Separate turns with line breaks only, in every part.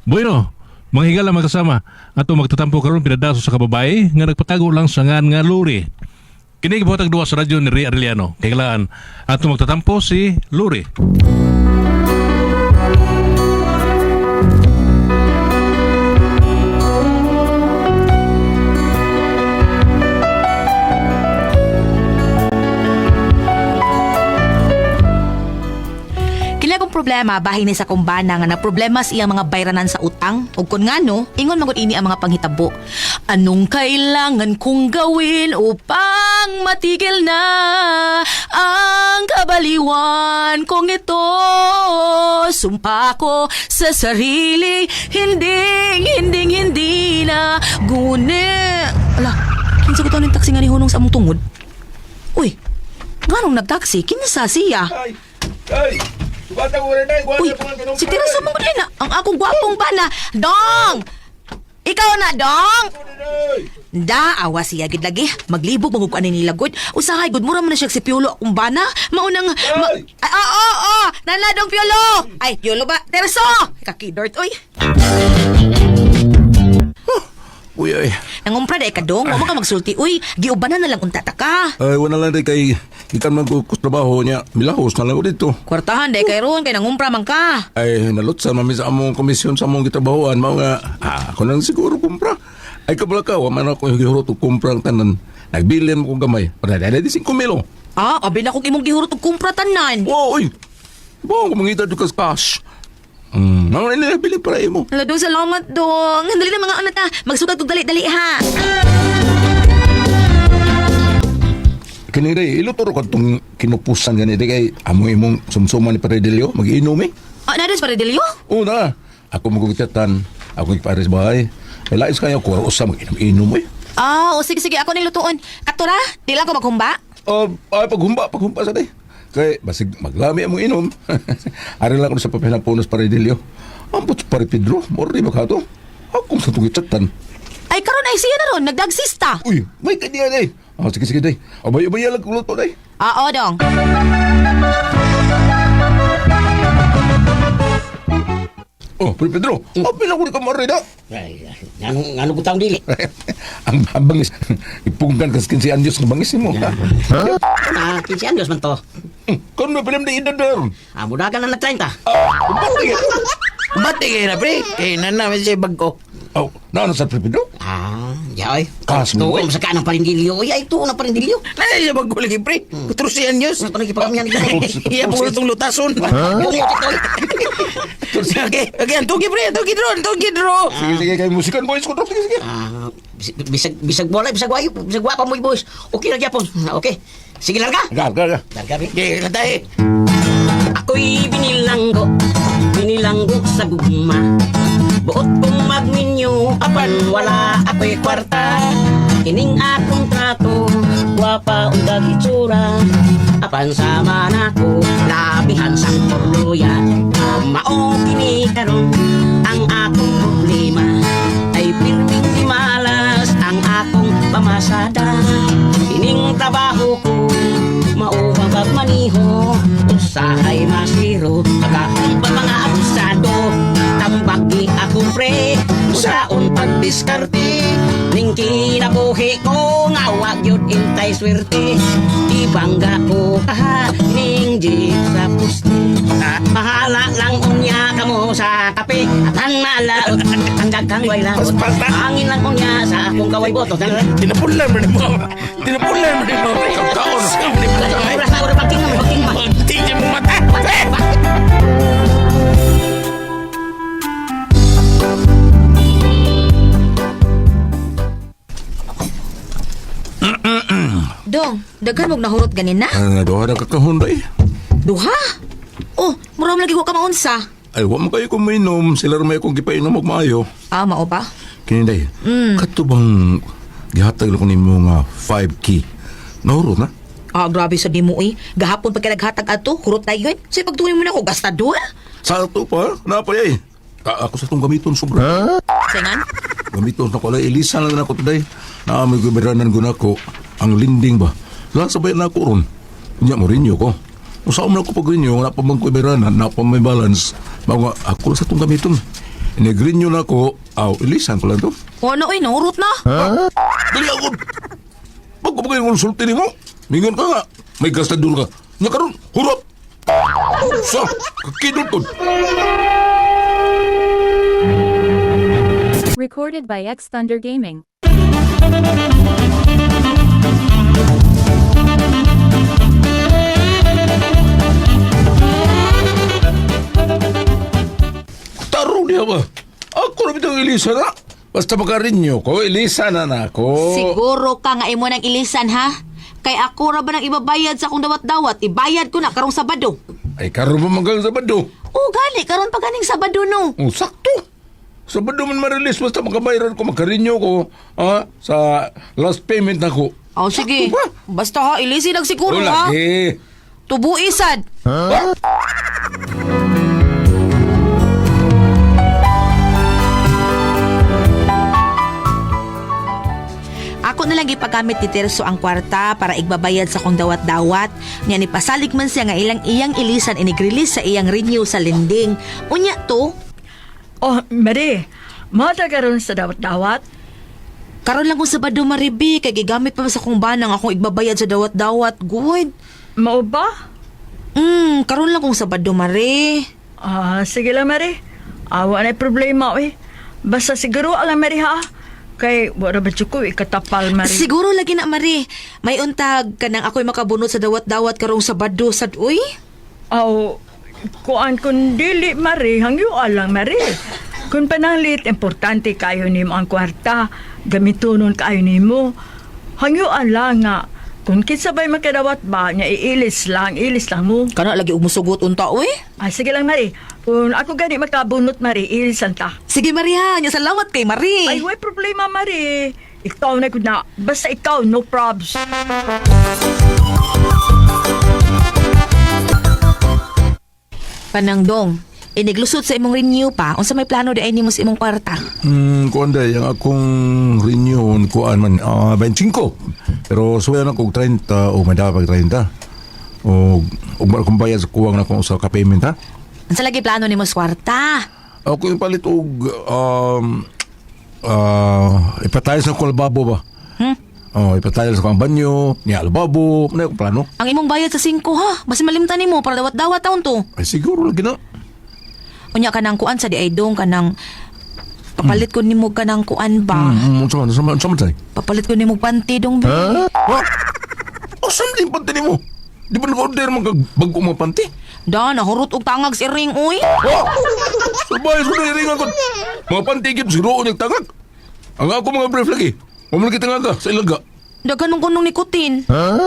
Bueno, mga higala mga kasama, ato magtatampo karon pinadaso sa kababae nga nagpatago lang sa ngan nga Luri. Kini gibuhatag duwa sa radyo ni Ray Arellano. Kailangan ato magtatampo si Luri.
Kini akong problema bahin ni sa kumbana nga na problema sa iyang mga bayranan sa utang ug kun ngano ingon magud ini ang mga panghitabo. Anong kailangan kong gawin upang matigil na ang kabaliwan kong ito? Sumpa ko sa sarili, hinding, hinding, hindi na guni. Ala, kinsa ko ning taxi nga ni hunong sa among tungod? Uy, nganong nagtaksi? Kinsa siya?
Ay! Ay! Subata ko rin ay!
Uy, si Teresa mo din na. Ang akong gwapong bana. Dong! Ikaw na, Dong! Da, awa siya gid lagi. Maglibog magug ani nila gud. Usahay gud mura man na siya si Piolo akong bana. Maunang ma-
Ay!
Ay, oo, oo, oo. Nana dong Piolo. Ay, Piolo ba? Terso! Kakidort oy.
Uy, ay.
Nangumpra day ka dong. Wa man ka magsulti uy. Giubanan na lang unta ta ka.
Ay, wala lang rin kay ikan man ko trabaho niya. Milahos na lang ko dito.
Kwartahan day kay ron kay nangumpra man ka.
Ay, nalutsan mami sa among komisyon sa among gitrabahoan. Mao nga, ako nang siguro kumpra. Ay, kabala ka, wa man ako gihurot og kumpra ang tanan. Nagbilin mo kong gamay. Para dali di 5 milo.
Ah, abi na kong imong gihurot og kumpra tanan.
Wow, oy! Wow, kumangita dito ka sa cash. Ano na nabili para imo.
Hala dong, salamat dong. Dali na mga anak ta. Magsugat og dali-dali ha.
Kini ray, iluturo ka itong kinupusan gani di kay amo imong sumsuman ni Paredelio, mag-inom eh.
Ah, nadas para Delio?
Una, ako magugitatan, ako ipares bahay. Ay lais kayo ko usa mag-inom-inom eh.
Ah, o sige sige ako ning lutuon. Katura, di lang ko maghumba.
Ay paghumba, paghumba sa day. Kay basig maglami among inom. Ari lang ko sa papel ng punos Paredelio. Ampot sa Pare Pedro, mori ba ka to? Ako sa itong gitatan.
Ay karon ay siya na ron, nagdagsista.
Uy, may kanya day. Ah, sige sige day. Abay abay lang kuluto day.
Ah, o dong.
Oh, Pare Pedro, apil ako ni kamari da.
Ay, ngano ngano ko taong dili.
Ang bangis. Ipunggan kas 15 anyos ng bangis mo. Ha?
Ah, 15 anyos man to.
Kano pa naman edad der?
Ah, mudagan na nag-30.
Ah, bakit?
Bati kayo na, pre. Kaya na namin siya bag ko.
Oh, naano sa Pare Pedro?
Ah, ya oy.
Kas mo,
Tuon sa kanang parindilyo. Oy, ay tuon ang parindilyo.
Nasa siya bag ko lagi, pre. 14 anyos.
Ano pa nagipakamihan ka?
Iya po itong lutason. Okay, okay. Ang tugi, pre. Ang tugi, dro. Ang tugi, dro.
Sige, sige, kay musikan boys ko. Sige, sige.
Ah, bisag bisag bola, bisag wayo, bisag wa pa mo boys. Okay ra gyapon. Okay. Sige larga.
Gar, gar, gar.
Larga pre.
Okay, katay.
Ako'y binilanggo, binilanggo sa gugma. Buot kong magminyo, apan wala ako'y kwarta. Kining akong trato, gwapa ug itsura. Apan sama nako, labihan sang porluya. Mao kini karon ang akong problema. Ay pirming di malas ang akong pamasada. Kining trabaho ko, mao ang pagmaniho. Usahay masiro, pagkakumpa mga abusado. Tambaki ako pre, usaon pagdiskarte. Ning kinabuhi ko, nga wa gyud intay swerte. Ibangga ko kaha, ning jeep sa puste. Bahala lang unya kamo sa kape at ang malaot, ang daghang way laot. Angin lang unya sa akong kaway boto.
Tinapulan mo ni mo. Tinapulan mo ni mo. Kaon.
Ura sa ura pagting mo, pagting mo.
Tingin mo mata. Pre!
Dong, daghan mog nahurot ganin na.
Ah, duha na kakahon day.
Duha. Oh, mura man lagi ko ka maunsa.
Ay, wa man kayo kumainom. Sila rin may akong gipainom og maayo.
Ah, mao ba?
Kini day, kato bang gihatag lang ko nimo nga 5K? Nahurot na?
Ah, grabe sa dimo eh. Gahapon pag naghatag ato, hurot na yun. Say pagtuloy mo na ako, gastador.
Sa ato pa, na pa ay. Ako sa itong gamiton sobra.
Singan?
Gamiton na ko. Alay, elisa na lang ako today. Na may guberanan ko na ako. Ang linding ba? Lahat sabay na ako ron. Unya mo rinyo ko. Kung saan man ako pag rinyo, wala pa bang kuberanan, na pa may balance. Bago nga, ako lang sa itong gamiton. Inigrinyo na ko, aw, ilisan ko lang to.
O ano, uy, nahurot na.
Dali ako! Bago ba kayong konsulti nimo? Mingon ka nga, may gastador ka. Nya karon, hurot! Sa, kakidot ko.
Recorded by X Thunder Gaming.
Taro niya ba? Ako na bitong ilisa na. Basta makarinyo ko, ilisa na na ako.
Siguro ka nga imo nang ilisan ha. Kay ako ra ba nang ibabayad sa akong dawat-dawat? Ibayad ko na karong Sabado.
Ay, karon pa manggal Sabado.
O gani karon pa ganing Sabado no.
Oh, sakto. Sabado man ma-release, basta makabayaran ko, makarinyo ko, ah, sa last payment na ko.
Oh, sige.
Sakto ba?
Basta ha, ilisin ang siguro
Wala,
ha.
eh.
Tubui sad.
Ha?
Ako na lang ipagamit ni Tirso ang kwarta para igbabayad sa kong dawat-dawat. Nya ni pasalig man siya nga ilang iyang ilisan inig-release sa iyang renew sa lending. Unya to,
Oh, Mary, mata karon sa dawat-dawat.
karon lang kong Sabado maribi kay gigamit pa sa kong banang akong igbabayad sa dawat-dawat. Good.
Mao ba?
Karon lang kong Sabado mare.
Ah, sige lang, Mary. Awa na problema, eh. Basta siguro alam, Mary, ha? Kay, wala ba ko, ikatapal, Mary.
Siguro lagi na mare. May untag kanang ako'y makabunot sa dawat-dawat karong Sabado sad uy.
Aw, kuan kun dili, Mary, hangyo lang, Mary. Kung pananglit, importante kayo nimo ang kwarta. Gamitonon kayo nimo. Hangyo lang nga. Kung kinsabay makadawat ba, niya iilis lang, ilis lang mo.
Kana lagi umusugot unta uy.
Ah, sige lang, Mary. Kung ako gani makabunot, Mary, ilisan ta.
Sige Maria, nya salamat kay Marie.
Ay, way problema, Mari. Ikaw na gud na. Basta ikaw, no probs.
Panangdong, iniglusot sa imong renew pa, unsa may plano di ay nimo sa imong kwarta?
Kuan day, ang akong renew kuan man, 25. Pero suwayan ako og 30 o may dapat 30. O ug akong bayad sa kuwang na akong sa ka-payment ha.
Unsa lagi plano nimo sa kwarta?
Ako yung palit og ipatayos na ko lababo ba?
Hmm?
Oh, ipatayos ko ang banyo, niya lababo, ano yung plano?
Ang imong bayad sa 5 ha, basi malimtan nimo para dawat-dawat taon to.
Ay siguro lagi na.
Unya kanang kuan sa di ay dong kanang papalit ko nimo kanang kuan ba?
Unsa man, unsa man, unsa man tay?
Papalit ko nimo panty dong ba?
Ha? Asa man yung panty nimo? Di ba nag-order man kag bago mga panty?
Da, nahurot og tangag si ring uy.
Ha? Sabay sa ring ako. Mga panty gyud siguro unyag tagak. Ang ako mga brief lagi. Wa man kita nga sa ilaga.
Daghan mong kunong nikotin.
Ha?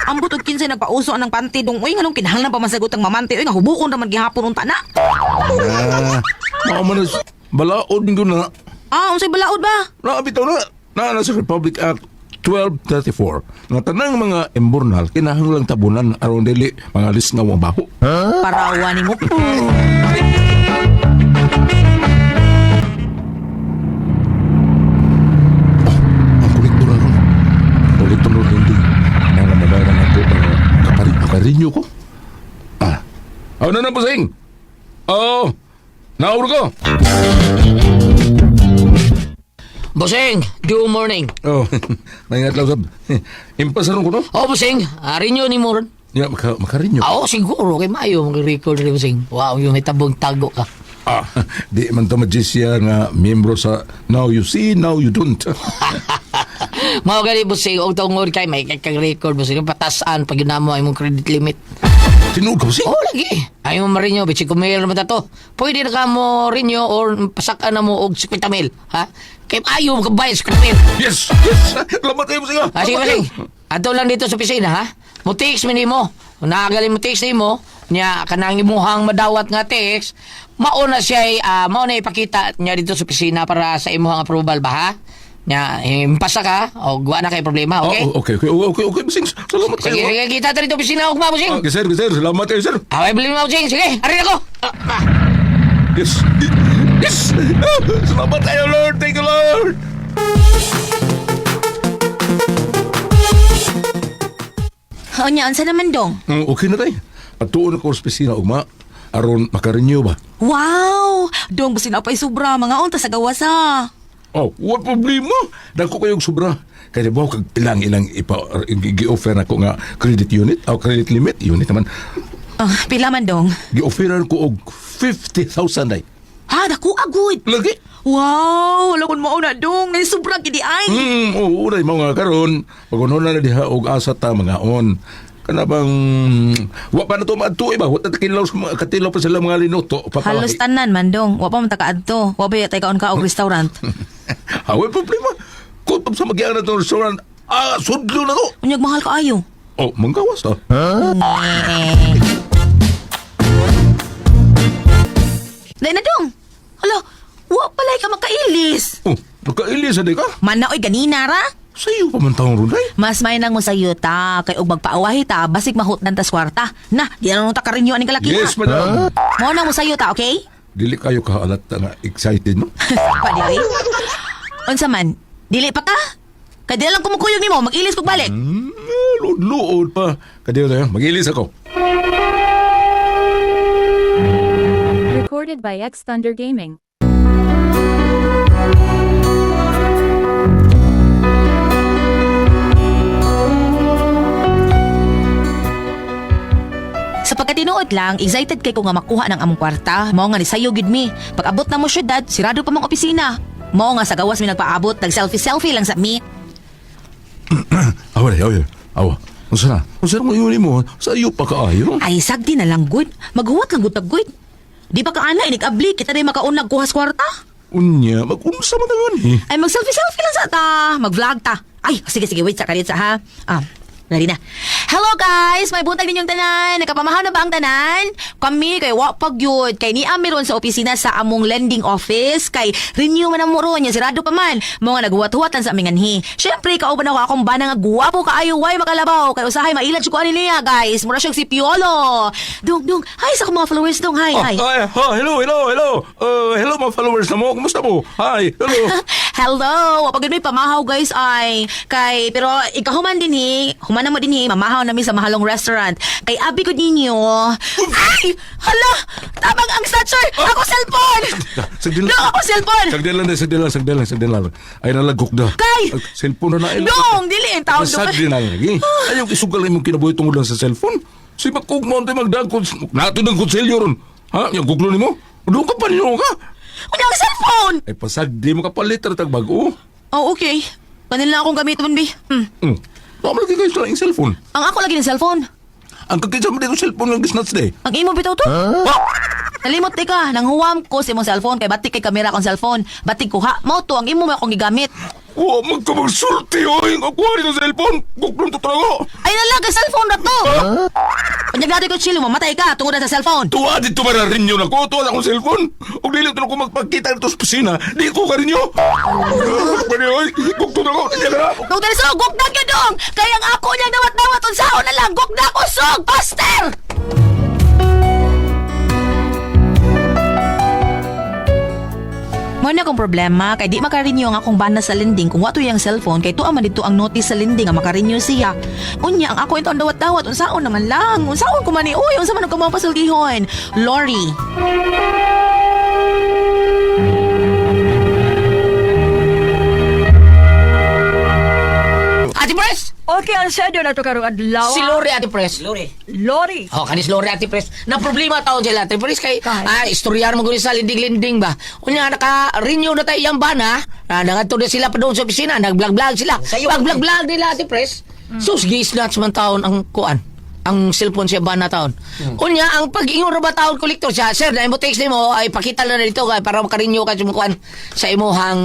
Ambot og kinsay nagpauso anang panty dong uy, nganong kinahanglan pa masagot ang mamante uy nga hubuon ra man gihapon unta na.
Ah, mao man na balaod ko na.
Ah, unsay balaod ba?
Na bitaw na. Na sa Republic Act 1234 nga tanang mga imburnal kinahanglang tabunan aron dili mga lisngaw ang baho.
Parawa nimo.
Ang kolektor na ron. Kolektor na ron din. Mga mabayaran ako. Kaparinyo ko. Ah. Ano na, busing? Oo. Oh, nauro ko.
Bossing, good morning.
Oh, maingat lang sab. Impasaron ko no?
Oh, bossing, renew ni mo ron.
Ya, makarinyo.
Ah, oh, siguro kay maayo mag-record rin, bossing. Wow, yung may tabong tago ka.
Ah, di man to magician nga miyembro sa Now You See, Now You Don't.
Mao gani bossing, og tungod kay may kang record bossing, patasan pag yun mo ang imong credit limit.
Tinuod ka, bossing?
Oh, lagi. Ay mo marinyo, bitsi kumil naman ta to. Pwede na ka mo rinyo or pasakan na mo og 50 mil, ha? Kay ayo mo kabayad 50 mil.
Yes! Yes! Lamat kayo, bossing.
Ah, sige, bossing. Ato lang dito sa opisina, ha? Mo text mi nimo. Nagaling mo text nimo, nya kanang imuhang madawat nga text, mauna siya mauna ipakita niya dito sa opisina para sa imuhang approval ba, ha? Nya impasa ka o wa na kay problema, okay?
Oh, okay, okay, okay, okay, bossing. Salamat
Sige,
kayo.
sige, kita ta dito opisina ugma, bossing.
Okay, sir, sir. Salamat kayo, sir.
Away bilin mo, bossing. Sige, ari ako. Ah, ah.
Yes. Yes! Ah, salamat kayo, Lord. Thank you, Lord.
Unya unsa naman dong?
Okay na tayo. Patuon ako sa opisina, ugma. Aron maka-renew ba?
Wow! Dong, basin apay sobra. Mga unta sa gawas ha.
Oh, wa problema. Dako kayong sobra. Kaya ba kag ilang ilang ipa gi-offer nako nga credit unit o credit limit unit naman.
Ah, pila man dong.
Gi-offeran ko og 50,000 day.
Ha, dako agud.
Lagi.
Wow, wala kon mauna dong. Nay sobra gidi ay.
Oo, day mo nga karon. Pagunona na diha og asa ta mga on. Kana bang wa pa na to maadto eh ba? Wa ta kilaw sa mga katilaw pa sila mga linuto. Papalahi.
Halos tanan man dong. Wa pa man ta kaadto. Wa pa tay kaon ka og restaurant.
Ha, wa problema. Kutob sa magyang na itong restaurant, ah, sudlo na to.
Unyag mahal kaayo.
Oh, manggawas ta.
Dai na dong. Hala, wa palay ka makailis.
Oh, nakailis sa di ka.
Mana oy ganina ra.
Sa iyo pa man taong runay.
Mas may nang mo sayo ta kay og magpaawahi ta basig mahutdan tas kwarta. Na, di na ta karinyo aning kalaki.
Yes, madam.
Mo nang mo sayo ta, okay?
Dili kayo kaalat nga excited, no?
Pa dili. Unsa man? Dili pa ka? Kay di na lang kumukuyog nimo, mag-ilis kog balik.
Luod-luod pa. Kadiyo tayo, mag-ilis ako.
Recorded by X Thunder Gaming.
Sa pagkatinuod lang, excited kay ko nga makuha ng among kwarta. Mao nga ni sayo gid mi. Pag abot na mo syudad, sirado pa mong opisina. Mao nga sa gawas mi nagpaabot, nag selfie-selfie lang sa mi.
Awa, awa, awa. Unsa na? Unsa na mo yun mo? Sa iyo pa kaayo?
Ay sagdi na lang gud. Maghuwat lang gud tag gud. Di ba ka ana inig-abli kita rin makaunag kuha sa kwarta?
Unya, mag-unsa man tangan eh.
Ay mag-selfie-selfie lang sa ta. Mag-vlog ta. Ay, sige sige, wait sa kalit sa ha. Ah, ready na. Hello guys, may buntag ninyong tanan. Nakapamahaw na ba ang tanan? Kami kay wa pag yun. Kay ni ami ron sa opisina sa among lending office kay renew man ang ron, nya sirado pa man. Mga naghuwat-huwat lang sa aming anhi. Syempre kauban ako akong bana nga guwapo kaayo way makalabaw. Kay usahay mailad ko ani niya guys. Mura siyang si Piolo. Dung dung, hi sa akong mga followers dung. Hi, hi.
Oh, ay, oh, hello, hello, hello. Hello mga followers na mo. Kumusta mo? Hi, hello.
Hello! Pag may pamahaw guys ay kay pero ikahuman din hi, human na mo din hi, mamahaw nami sa mahalong restaurant. Kay abi ko ninyo. Ay! Hala! Tabang ang snatcher! Ako cellphone!
Sagdil
No, ako cellphone!
Sagdil lang, sagdil lang, sagdil lang, sagdil lang. Ay nalagok na.
Kay!
Ay, Cellphone na na.
Dong! Dili ang taon dong.
Sagdil na lagi. Ayaw isugal imong kinabuhi tungod lang sa cellphone. Si makug mo ang magdagkod. Nato ng konselyo ron. Ha? Yung guglo nimo? Doon ka pa ninyo ka.
Unya ang cellphone!
Ay pasagdi mo ka palit ra tag bag-o.
Oh, okay. Kanila akong gamiton, bi. Hmm.
Tama lagi kayo sa laing cellphone.
Ang ako lagi ng cellphone.
Ang kakita mo dito cellphone ng gisnats day.
Ang imo bitaw to? Nalimot di ka, nanghuwam ko sa imong cellphone kay batik kay kamera akong cellphone. Batik kuha, mao to ang imo man akong gigamit.
Wa man ka magsulti oy. Ang kuha nito cellphone. Guglon to talaga.
Ay nalaga cellphone na to. Unyag natin ko chill, mamatay ka tungod na sa cellphone.
Tuwa dito para rinyo na ko. Tuwa na akong cellphone. Ug dili to ko magpagkita dito sa opisina. Di ko ka rinyo. Pwede oy. Guglon ako. Hindi ka na.
Dong dali sog, gugna gyud dong. Kay ang ako niyang dawat-dawat unsaon na lang, gugna ko sog, pastor. Mo na akong problema kay di makarenew ang akong bana sa lending kung wato yang cellphone kay tuwa man dito ang notice sa lending nga makarenew siya. Unya ang ako ito ang dawat-dawat unsaon naman lang, unsaon ko man ni uy, unsa man ang kamao pasultihon. Lori.
Ate Pres!
Okay, ang sedo na to karong adlaw.
Si Lori, Ate Pres.
Lori.
Lori.
Oh, kanis Lori, Ate Pres. Na problema taon sila, Ate Pres, kay
Kay?
ah, istoryar mo guni sa linding-linding ba. Unya, naka-renew na tayo yung bana. Ah, nangadto na sila pa doon sa opisina, nag-vlog-vlog sila.
Sayo.
Pag-vlog-vlog nila, Ate Pres. Sus, gi-snatch man taon ang kuan ang cellphone siya bana taon. Unya, ang pag-ingon ra ba taon kolektor siya, sir, na imo text nimo ay pakita na dito kay para makarenew ka sa imong kuan sa imuhang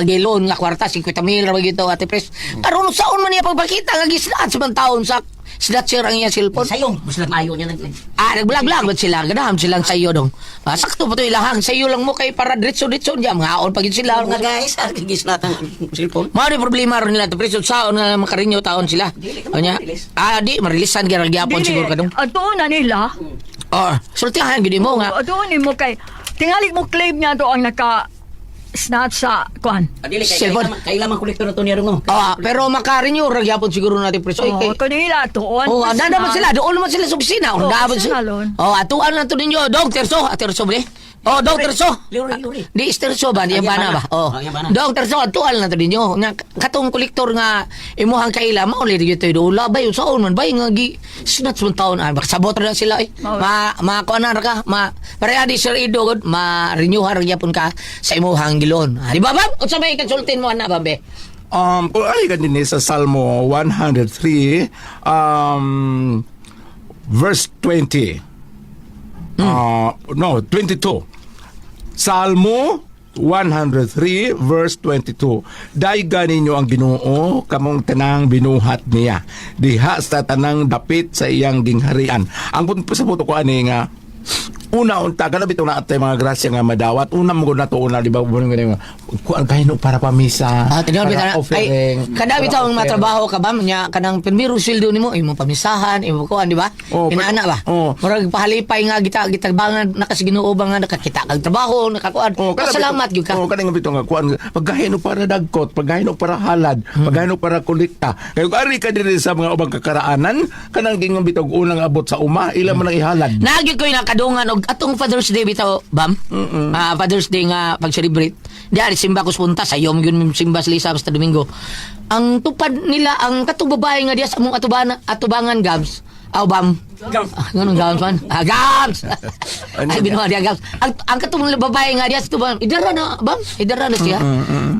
gilon nga kwarta 50,000 ra ba gito Ate Pres. Karon saon man niya pagpakita nga gi-snatch man taon sa snatcher ang iyang cellphone.
Sayong, basta maayo niya nag.
Ah, nag-vlog-vlog ba sila? Ganahan silang sayo dong. Ah, sakto pa to ilahang. Sayo lang mo kay para diretso-diretso niya. Mga on pag yun sila.
Mga guys, ah, gisnat ang cellphone.
Mao ni problema ron nila. Pero saon nga makarinyo taon sila.
Dili ka
Unya,
ma-release.
ah, di, marilisan gyud gyapon siguro ka dong.
Ato na nila.
Oh, sultihan gyud mo nga.
Ato ni mo kay tingali mo claim niya to ang naka snatch sa kuan.
Ah, dili kay
Cellphone.
kay ilang kolektor na to niya no.
Ah, pero maka-renew ra gyapon siguro natin preso.
Oh,
Kay,
kun ila tuon.
Oh, anda naman sila. Doon naman sila sa opisina.
Oh,
Anda naman sila.
opisina lon.
Oh, atuan lang to ninyo. Dog, terso. Ah, terso ba? Oh, dog, terso.
Lori, lori.
Di, is terso ba? Di,
Ah,
ang bana
yan
ba?
bana.
Oh.
Oh, yan bana.
Dog, terso. Atuan lang to ninyo. Nga, katong kolektor nga imuhang kaila, mauli di ito. Ula, bay, saon man, bay, nga gi, snatch man taon. Ah, baka sabot na sila eh.
Mao.
Ma, kuan na ka, ma, pareha di Sir Ido, god, ma, renew har gyapon ka sa imuhang gilon. Ah, di ba, bam? Unsa may konsultin mo, ana, bambe?
Kung ay ka din eh, sa Salmo 103, verse 20. No, 22. Salmo 103 verse 22. Dayga ninyo ang Ginoo kamong tanang binuhat niya diha sa tanang dapit sa iyang gingharian. Ang punto sa puto ko ani nga una unta kana bitaw na atay mga grasya nga madawat una mo gud nato una, di ba, mo nga kuan kayo para pamisa,
Ah, tinawag
para
bitaw na. Ay,
offering,
kada
para
bitaw ang
offering.
matrabaho ka ba nya kanang primero sweldo nimo imo pamisahan, imo kuan, di ba?
Oh,
Inaana ba?
oh.
Murag pahalipay nga gita gitabangan nakasigino ba nga nakakita kag trabaho, nakakuan.
Oh, kana
Pasalamat gyud ka.
Oh, kanang bitaw nga kuan pagkahin para dagkot, pagkahin para halad, pagkahin para kolekta. Kay kung ari ka diri sa mga ubang kakaraanan, kanang gingon bitaw unang abot sa uma, ila man ang ihalad.
Nagyud ko'y nakadungan og atong Father's Day bitaw, bam. Ah, Father's Day nga pag-celebrate. Di ari simba ko punta sa yom yun simba sa Lisa basta Domingo. Ang tupad nila ang katong babae nga diya sa among atubana, atubangan gabs. Aw bam. Ah, ganun gabs man. Ah, gabs.
Ano
Ay binuha diya gabs. Ang katong babae nga diya sa tuban, idara na bam, idara na siya.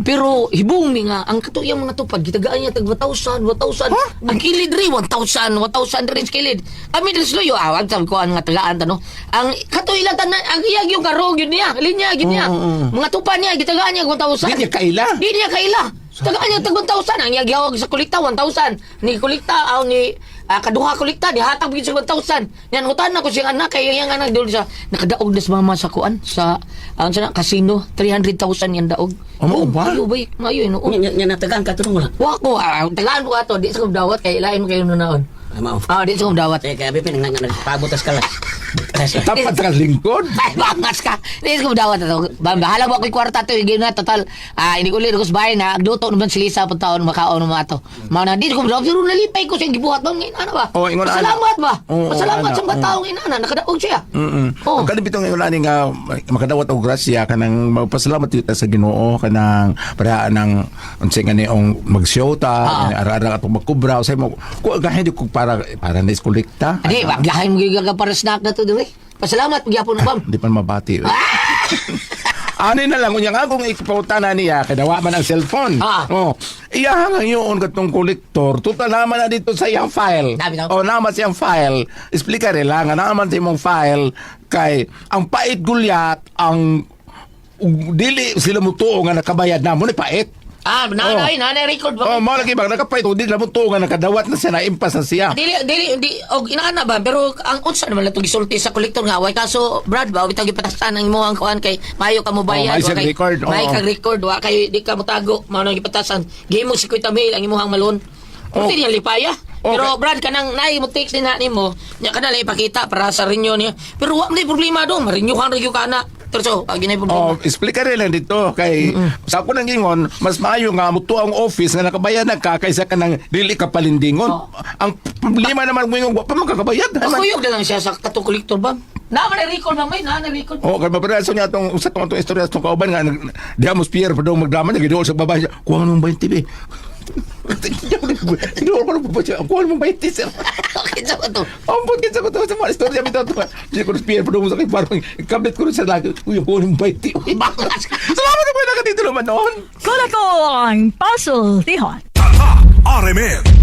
Pero hibong mi nga ang kato iyang mga tupad gitagaan niya tag 1,000, 1,000. Ang kilid ri 1,000, 1,000 rin sa kilid. Kami diri sa luyo awag sa kuan nga tagaan tano. Ang kato ilang tanan ang iyang yung karog yun niya, linya yun niya. Mga tupan niya gitagaan niya 1,000.
Di niya kaila?
Di niya kaila. Tagaan niya tag 1,000 ang iyang gihawag sa kolekta 1,000. Ni kolekta aw ni kaduha kolekta di hatag gyud sa 1,000. Yan utan na ko siyang anak kay iyang anak dul sa nakadaog na sa mama sa kuan sa ang sa casino 300,000 yan daog.
Oh, mao ba?
Ayo bay, mayo ino.
Nya nya natagaan ka tulong wala.
Wa ko tagaan ko ato di sa kong dawat kay ilain mo kayo nunaon.
Ay, mao.
Ah, di sa kong dawat.
Kaya kaya bipin nga nagpabot tas kalas.
Tapat sa lingkod.
Ay, bangas ka. Di sa kong dawat ato. Bam, bahala mo ako'y kwarta to. Hindi na, total. Ah, hindi ko ulit ko sa bahay na. Agluto naman si Lisa pag taon makaon ng mga to. Mao na, di ko dawat. Pero nalipay ko siyang gibuhat. Bam, ngayon, ano ba?
Oh, ingon ana.
Pasalamat ba?
Oo,
Pasalamat
ana,
sa mga
oo.
taong inana. Nakadaog siya.
Oh.
Oh.
Ang kanang ngayon ani nga makadawat og grasya kanang magpasalamat gyud ta sa Ginoo kanang para nang unsay nga niong magsyota, ara-ara atong magkubra usay mo ko gahin ko para para na kolekta.
Di, waglahin mo gyud ka para snack na to, dili. Pasalamat, pagyapon na bam.
Di pa mabati. Ani na lang unya nga akong ipautan niya kay dawa man ang cellphone.
Ah.
Oh. Iya nga yun katong kolektor. Total naman na dito sa iyang file.
Dami daw.
Oh, naman sa iyang file. Explica rin lang nga naman sa imong file kay ang pait gulyat ang dili sila mutuo nga nakabayad na mo ni pait.
Ah, nanay, nanay record ba?
Oh, mao lagi bang nakapait dili sila mutuo nga nakadawat na siya, naimpas na siya.
Dili dili di og inaana ba pero ang unsa naman lang gisulti sa kolektor nga way kaso Brad ba bitaw gipatasan ang imong kuan kay maayo ka mo bayad
Oh, may
wa
siyang
kay
record, oo.
may kag record wa kay di ka motago mao nang gipatasan gihimo si Kuya Mail ang imong malon.
Oh.
Pwede niya lipaya.
Okay.
Pero Brad kanang naay mo text din na nimo nya kana lang ipakita para sa renew niya. Pero wa man nay problema dong ma-renew kan ka na. Terso, agi nay problema.
Oh, explica rin lang dito kay sa ako nang ingon, mas maayo nga mutuo ang office nga nakabayad na ka kaysa kanang dili ka palindingon.
Oh.
Ang problema naman mo ingon wa pa man kakabayad.
Makuyog na lang siya sa katong kolektor ba? Naa man nay record ba may naa na record.
Oh, kay maparaso niya atong usa tong atong istorya sa atong kauban nga diha mo spear pa daw magdrama niya giduol sa babae siya. Kuha mo ng 20 be. Giduol ko ng babae siya. Kuha mo ng 20 sir.
Okay sa to.
Ampun kinsa ko to sa mga istorya bitaw to. Di ko spear pa daw sa kay parang kabit ko rin sa lagi. Uy, kuha mo ng 20.
Baklas ka.
Salamat po nakatitulo man noon.
Kulo ko ang puzzle tihon.
Tatak RMN.